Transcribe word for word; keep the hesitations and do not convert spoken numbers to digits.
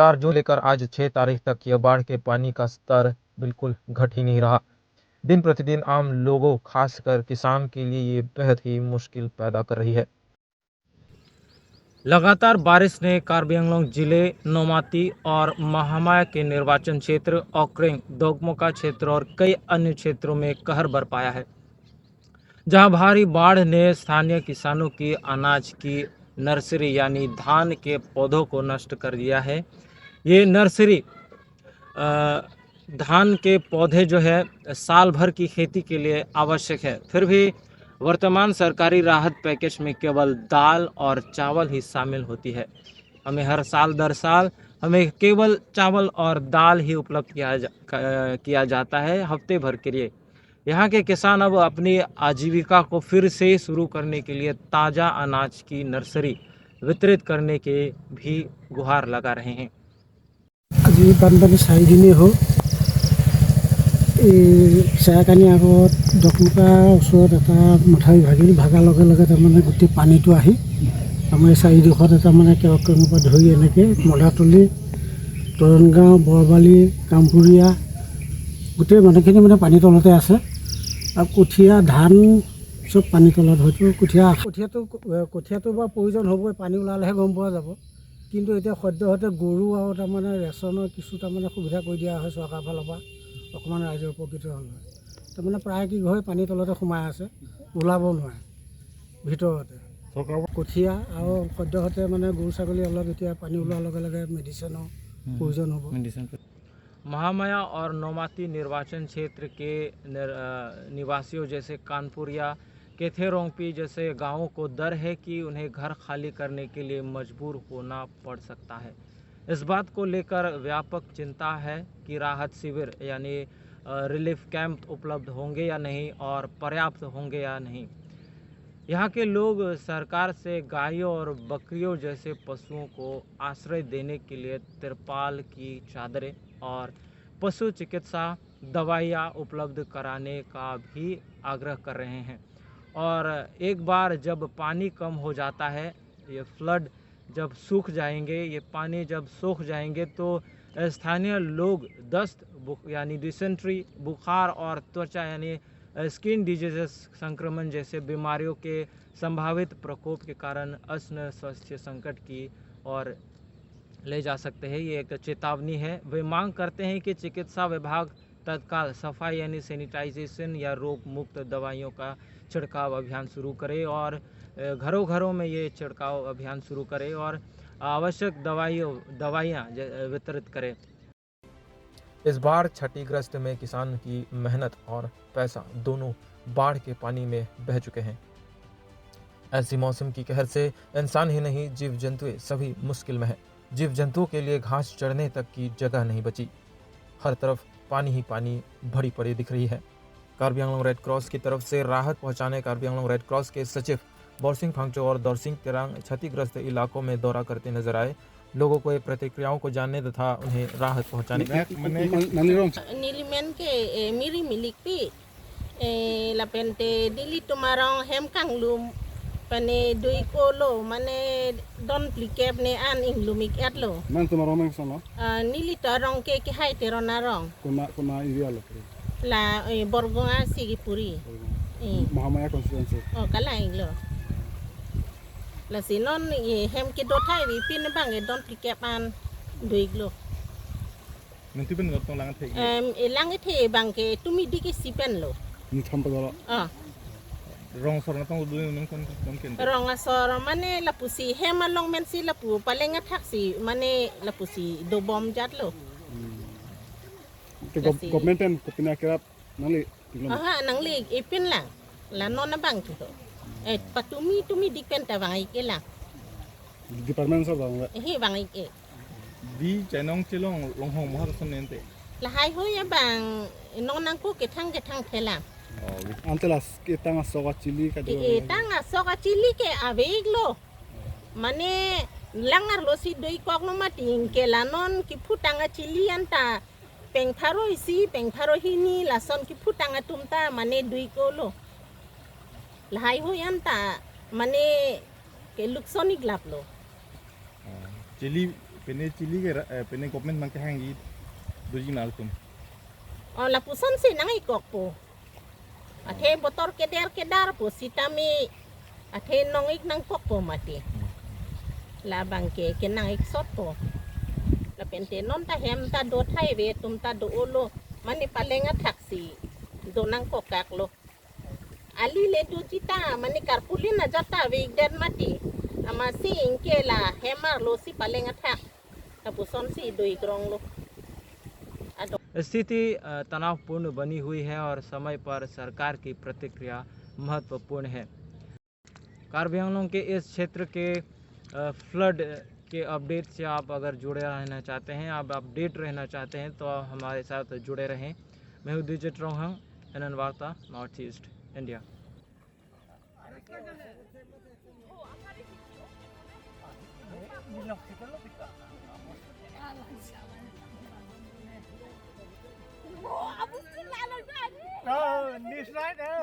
चार जून लेकर आज छह तारीख तक यह बाढ़ के पानी का स्तर बिल्कुल घट ही नहीं रहा। दिन प्रतिदिन आम लोगों, खासकर किसान के लिए ये बेहद ही मुश्किल पैदा कर रही है। लगातार बारिश ने कार्बी आंगलोंग जिले नोमाती और महामाया के निर्वाचन क्षेत्र ओक्रेंग, दोगमोका क्षेत्र और कई अन्य क्षेत्रों में कहर बरपाया है, जहां भारी बाढ़ ने स्थानीय किसानों की अनाज की नर्सरी यानी धान के पौधों को नष्ट कर दिया है। ये नर्सरी, अ, धान के पौधे जो है, साल भर की खेती के लिए आवश्यक है, फिर भी वर्तमान सरकारी राहत पैकेज में केवल दाल और चावल ही शामिल होती है। हमें हर साल, दर साल हमें केवल चावल और दाल ही उपलब्ध किया जा, क-, किया जाता है हफ्ते भर के लिए। यहाँ के किसान अब अपनी आजीविका को फिर से शुरू करने के लिए ताज़ा अनाज की नर्सरी वितरित करने के भी गुहार लगा रहे हैं। আজি বানপানী চাৰিদিনেই হ'ল। এই চেৰাকানি আগত দকমকা ওচৰত এটা মথাউৰি ভাগিল, ভাগাৰ লগে লগে তাৰমানে গোটেই পানীটো আহি আমাৰ এই চাৰিডোখৰত এটা মানে কেৰকেৰঙৰ পৰা ধৰি এনেকে মদাতলি, তৰণগাঁও, বৰবালি, কামপুৰীয়া গোটেই মানুহখিনি মানে পানী তলতে আছে। আৰু কঠীয়া, ধান চব পানী তলত, হয়তো কঠীয়া, কঠীয়াটো, কঠীয়াটো বা প্ৰয়োজন হ'বই, পানী ওলালেহে গম পোৱা যাব। কিন্তু এতিয়া সদ্যহতে গৰু আৰু তাৰমানে ৰেচনৰ কিছু তাৰমানে সুবিধা কৰি দিয়া হয় চৰকাৰৰ ফালৰ পৰা, অকণমান ৰাইজৰ উপকৃত হ'ল হয়। তাৰমানে প্ৰায় কি হয়, পানী তলতে সোমাই আছে, ওলাব নোৱাৰে ভিতৰতে। চৰকাৰৰ কঠীয়া আৰু সদ্যহতে মানে গৰু ছাগলী অলপ এতিয়া পানী ওলোৱাৰ লগে লগে মেডিচিনৰ প্ৰয়োজন হ'ব। মেডিচিন। महामाया और नोमाती निर्वाचन क्षेत्र के निर-, अ, निवासियों जैसे कानपुरिया, केथेरोंगपी जैसे गांवों को डर है कि उन्हें घर खाली करने के लिए मजबूर होना पड़ सकता है। इस बात को लेकर व्यापक चिंता है कि राहत शिविर यानी, अ, रिलीफ कैंप उपलब्ध होंगे या नहीं और पर्याप्त होंगे या नहीं। यहाँ के लोग सरकार से गायों और बकरियों जैसे पशुओं को आश्रय देने के लिए तिरपाल की चादरें और पशु चिकित्सा दवाइयाँ उपलब्ध कराने का भी आग्रह कर रहे हैं। और एक बार जब पानी कम हो जाता है, ये फ्लड जब सूख जाएंगे, ये पानी जब सूख जाएंगे, तो स्थानीय लोग दस्त बुख-, यानी डिसेंट्री, बुखार और त्वचा यानी, अ, स्किन डिजीजेस, संक्रमण जैसे बीमारियों के संभावित प्रकोप के कारण अन्न स्वास्थ्य संकट की ओर ले जा सकते हैं। ये एक चेतावनी है। वे मांग करते हैं कि चिकित्सा विभाग तत्काल सफाई यानी सैनिटाइजेशन या रोग मुक्त दवाइयों का छिड़काव अभियान शुरू करे और, अ, घरों घरों में ये छिड़काव अभियान शुरू करे और आवश्यक दवाइयों, दवाइयाँ ज-, वितरित करे। इस बार क्षतिग्रस्त में किसान की मेहनत और पैसा दोनों बाढ़ के पानी में बह चुके हैं। ऐसी मौसम की कहर से इंसान ही नहीं, जीव जंतुएं सभी मुश्किल में हैं। जीव जंतुओं के लिए घास चरने तक की जगह नहीं बची। हर तरफ पानी ही पानी भरी पड़ी दिख रही है। कार्बी आंगलोंग रेड क्रॉस की तरफ से राहत पहुंचाने कार्बी आंगलोंग रेड क्रॉस के सचिव बोरसिंग फांगचो और दोरसिंग तेरांग क्षतिग्रस्त इलाकों में दौरा करते नजर आए। लोगों को ये प्रतिक्रियाओं को जानने तथा उन्हें राहत पहुंचाने Nang-, nang-, nang-, nang-, nang-, nang-, Nelimen ke, eh, Miri Milikpi, eh, lapen te nelitum arong hem kanglum, pane dui kolo, mane don phlikep ne an inglum ik-et lo. Nangtum arong nang sono? Ah, nelitum arong ke Kehai Teron arong. Kona, kona area lo, kre? La, eh, Borgonga Sigipuri. Borgonga. Eh. Mahamaya constituency. Oh, kalang lo. Lasi non, eh, hem kedo thai vi pin bang, eh, don phlikep an dui ik lo. Nangtum pen ngot tong lang the. Em, eh, lang the bang ke tumi dik isi pen lo. Ni tham pa dolo. Ah. Rong asor natong dui nang kon, kon ken. Rong asor mane lapusi hem along mensi lapu paleng athak si mane lapusi dobom jat lo. Hmm. Te gov-, Lasi government pen kopina kerap nangli, tinglo? Aha, nangli ipin lang. La non abang kito. Eh, patumi tumi dik pen ta vang ik-e lang. Department asor vang le? Eh, vang ik-e. Di chainong chelong longhong mohar son nente. Lahai hoi abang non nangko kethang kethang thelang. Oh, ante la ketang asok achili ka. Ke, eh, tang asok achili ke ave ik lo. Mane lang arlo si dui kok lo mati, ke la non kiphutang achili anta peng pharo isi, peng pharo hini, lason kiphutang atum ta mane dui ik lo. Lahai hoi anta mane ke lukson ik lap lo. Oh, chili Pine chili ke ra-, eh, pine government nangkehangji doji ma atum. O lapusonsi nang-ikkokpo. Athe botor keder kedar pu sitame athe nong-ik nangkokpo mati. Labang ke kenang-ik sotpo. Lapente non ta hem ta do thai ave atum ta do-olo. Mane paleng athaksi do nangkokaklo. Ali le doji ta mane karpulin ajat ta ave-ikdet mati. Amatsi ingke la hem arlosi paleng athak. Lapusonsi do-ik ronglo. Ado. स्थिति, अ, तनावपूर्ण बनी हुई है और समय पर सरकार की प्रतिक्रिया महत्वपूर्ण है। कार्बी आंगलोंग के इस क्षेत्र के, अ, फ्लड के अपडेट से आप अगर जुड़े रहना चाहते हैं, आप अपडेट रहना चाहते हैं, तो आप हमारे साथ जुड़े रहें। मैं हूं दिजित रोंगहांग, एनएन वार्ता, north east India. Oh, this right, eh?